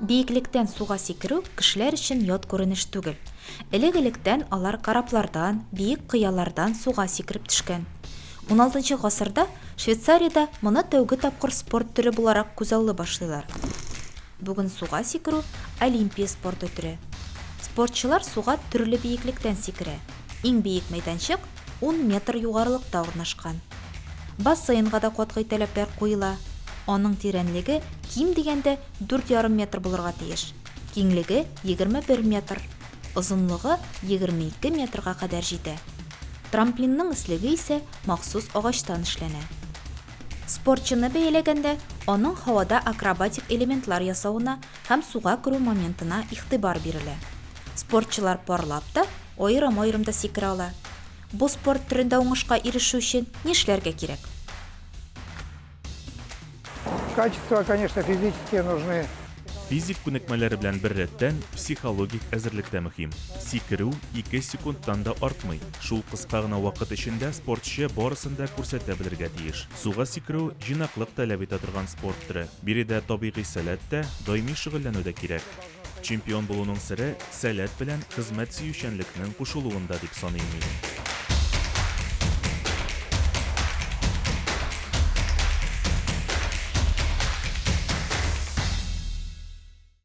Биеклектән суга сикерү кешеләр өчен ят күренеш түгел. Элек-электән алар кораблардан, биек кыялардан суга сикереп төшкән. Уналтынчы гасырда Швейцариядә моны тәүге тапкыр спорт төре буларак күзаллый башлыйлар. Бүген суга сикерү, Олимпия спорты төре. Спортчылар суга төрле биеклектән сикерә. Иң биек мәйданчык ун метр югарылыкта урнашкан. Бассейнга да катгый таләпләр куела. Аның тирәнлеге ким дигәндә 4,5 метр булырга тиеш, киңлеге 21 метр, озынлыгы 22 метрга кадәр җитә. Трамплинның өслеге исә махсус агачтан эшләнә. Спортчыны бәяләгәндә, аның һавада акробатик элементлар ясавына һәм суга керү моментына игътибар бирелә. Спортчылар парлап та, аерым-аерым да сикерә ала. Бу спорт төрендә уңышка ирешү өчен нишләргә кирәк? Качества, конечно, физические нужны. Физик күнекмәләр белән беррәттән, психологик әзерлек тә мөһим. Сикерү ике секундтан да артмый. Шул кыска гына вакыт эчендә спортчы барысын да күрсәтә белергә тиеш. Суга сикерү, җыйнаклык таләп итә торган спорт төре. Биредә табигый сәләт тә, даими шөгыльләнү дә кирәк. Чемпион булуның сере, сәләт белән хезмәт сөючәнлекнең кушылуында, дип саныйм мин.